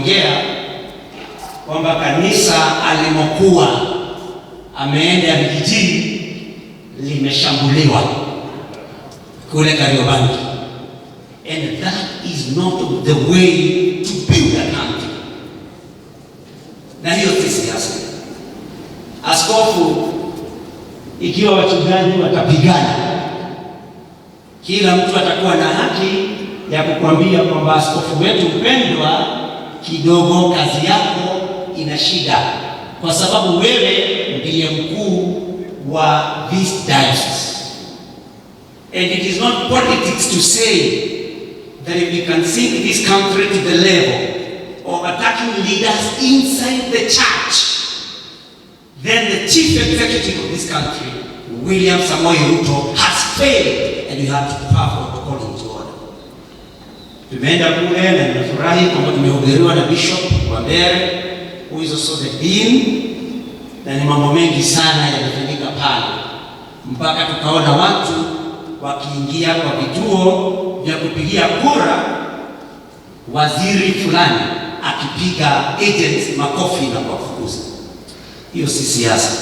Ongea kwamba kanisa alimokuwa ameenda vijijini limeshambuliwa kule Kariobangi, and that is not the way to build a country. Na hiyo si siasa. Askofu, ikiwa wachungaji watapigana, kila mtu atakuwa na haki ya kukwambia kwamba askofu wetu mpendwa, kidogo kazi yako ina shida, kwa sababu wewe ndiye mkuu wa this diocese. And it is not politics to say that if we can sink this country to the level of attacking leaders inside the church, then the chief executive of this country, William Samoei Ruto, has failed, and we have to power to call him to order. Tumeenda kule na nimefurahi kwamba tumehubiriwa na Bishop Wambere, who is also the dean, na ni mambo mengi sana yamefanyika pale, mpaka tukaona watu wakiingia kwa vituo vya kupigia kura, waziri fulani akipiga agents makofi na kuwafukuza. Hiyo si siasa.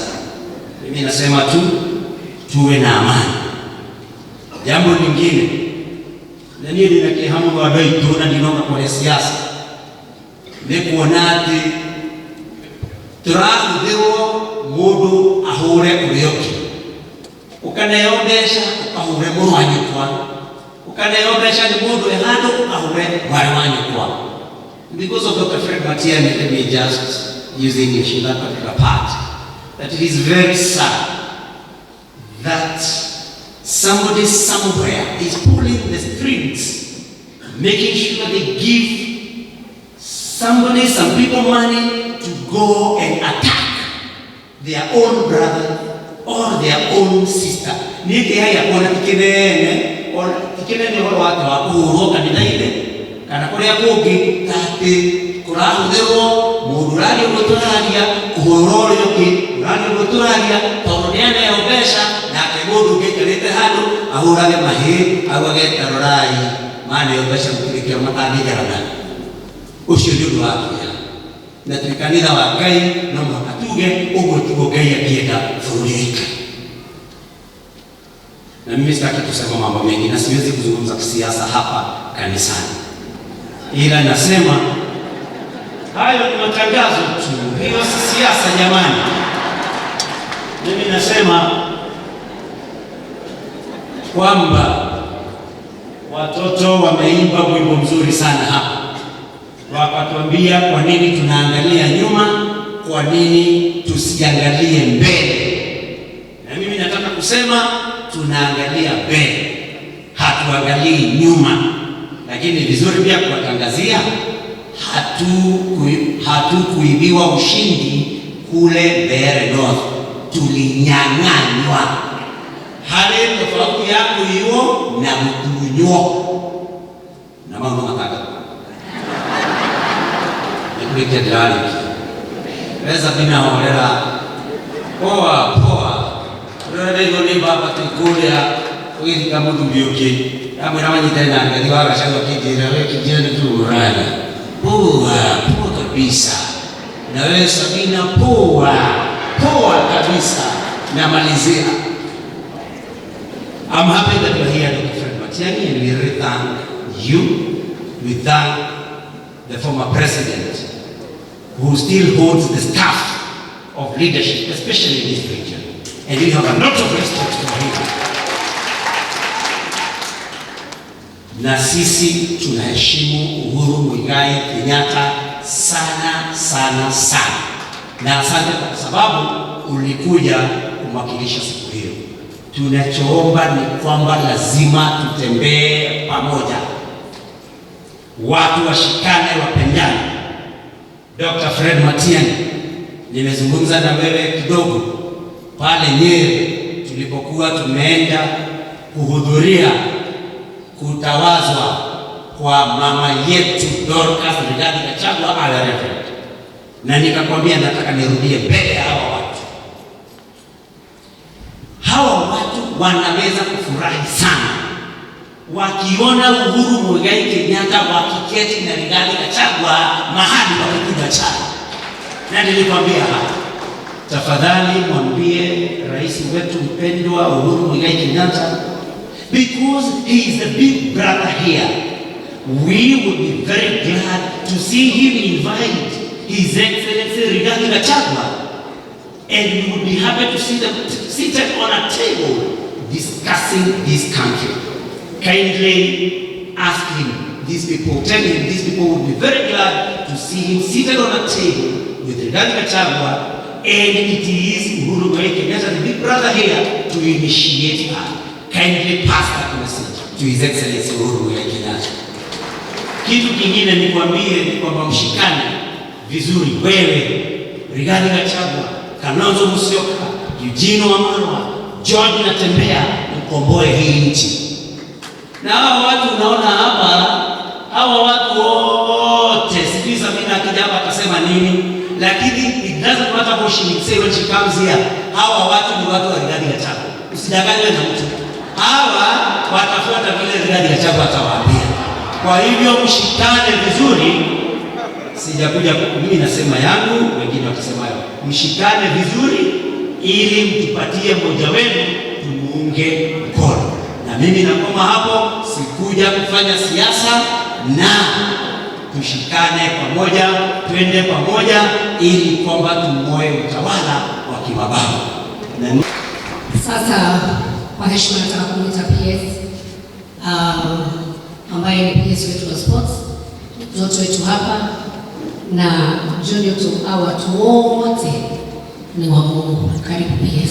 Mimi nasema tu tuwe na amani. Jambo lingine, na niĩ ndĩna kĩeha mũno andũ aitũ na ndinoka kwaria siasa, nĩ kuona atĩ tũrahũthĩrwo mũndũ ahũre ũrĩa ũngĩ, ũkaneo mbeca ũkahũre mũrũ wa nyũkwa, ũkaneo mbeca nĩ mũndũ e handũ ũkahũre mwarĩ wa nyũkwa. Because of Dr. Fred Matiang'i, let me just use English in that particular part, that it is very sad that somebody somewhere is pulling the strings, making sure they give somebody, some people money to go and attack their own brother or their own sister. Niĩ kĩhaia ona ti kĩnene, ona ti kĩnene ũhoro wake wa kũhũrwo kanitha-inĩ kana kũrĩa kũngĩ, ta atĩ kũrahũthĩrwo mũndũ ũraria ũguo tũraria kũhũra ũrĩa ũngĩ ũraria ũguo tũraria, tondũ nĩ aneo mbeca, nake mũndũ ũngĩ aikarĩte handũ ahũrage mahĩ augage, "Tarorai, maneo mbeca, gũtirĩ kĩo matangĩgerana." Ũcio nĩ ũndũ wa kĩeha, na twĩ kanitha wa Ngai, no mũhaka tuge ũguo tiguo Ngai angĩenda bũrũri ũikare. Na mimi sitaki kusema mambo mengi na siwezi kuzungumza kisiasa hapa kanisani, ila nasema hayo ni matangazo tu, hiyo si siasa jamani. Mimi nasema kwamba watoto wameimba wimbo mzuri sana hapa, wakatuambia kwa nini tunaangalia nyuma, kwa nini tusiangalie mbele. Na mimi nataka kusema tunaangalia mbele, hatuangalii nyuma. Lakini vizuri pia kuwatangazia, hatukuibiwa ushindi kule Mbeere North, tulinyang'anywa. Harĩ tofauti ya kũiywo na gũtunywo, na mau no matangatho nĩkũrĩkia ndĩrarĩkia. We Sabina, horera, poa poa. Rĩrĩa nĩ baba twĩ kũrĩa ũgĩthika mũthuri ũngĩ, ndamwĩra manyitane na Rigathi wa Gachagua, akĩnjĩra, "We kijana tu, poa poa kabisa." Na wewe Sabina, poa poa kabisa. Namalizia. I'm happy that you're here, Dr. Fred Matiang'i, and we really thank you. We thank the former president, who still holds the staff of leadership, especially in this region. And we have a lot of respect for him. Na sisi tunaheshimu Uhuru Muigai Kenyatta sana sana sana, na asante kwa sababu ulikuja kumwakilisha siku hiyo. Tunachoomba ni kwamba lazima tutembee pamoja, watu washikane, wapendane. Dr. Fred Matiang'i, nimezungumza na wewe kidogo pale Nyeri tulipokuwa tumeenda kuhudhuria kutawazwa kwa mama yetu Dorcas Rigathi Gachagua awe reverend, na nikakwambia nataka nirudie mbele ya hawa watu. Hawa watu wanaweza kufurahi sana. Wakiona Uhuru Muigai Kenyatta wakiketi na Rigathi Gachagua mahali wakikunywa chai, na nilikwambia hapa, tafadhali mwambie rais wetu mpendwa Uhuru Muigai Kenyatta, because he is a big brother here, we would be very glad to see him invite His Excellency Rigathi Gachagua, and we would be happy to see them seated on a table discussing this country. Kindly ask him, these people, tell him these people would be very glad to see him seated on a table with Rigathi Gachagua, and it is Uhuru Muigai Kenyatta, the big brother here, to initiate her. Kindly pass that message to His Excellency Uhuru Muigai Kenyatta. Kitu kingine nikwambie ni kwamba mshikane vizuri, wewe Rigathi Gachagua, Kalonzo Musyoka, Eugene Wamalwa, George Natembeya, mkomboe hii nchi. Na hawa watu unaona hapa, hawa watu wote, sijui Sabina akija hapa atasema nini, lakini it doesn't matter what she will say when she comes here. Hawa watu ni watu wa Rigathi Gachagua, usidanganywe na mtu. Hawa watafuata vile Rigathi Gachagua atawaambia. Kwa hivyo mshikane vizuri. Sijakuja mimi nasema yangu, wengine watasema yao. Mshikane vizuri ili mtupatie mmoja wenu tumuunge mkono. Na mimi nakoma hapo, sikuja kufanya siasa, na tushikane pamoja, twende pamoja ili kwamba tung'oe utawala wa kimabavu. Na Sasa kwa heshima nataka kumwita PS ambaye ni PS wetu wa sports, mtoto wetu hapa na junior tu, au watu wote ni wa Mungu. Karibu PS.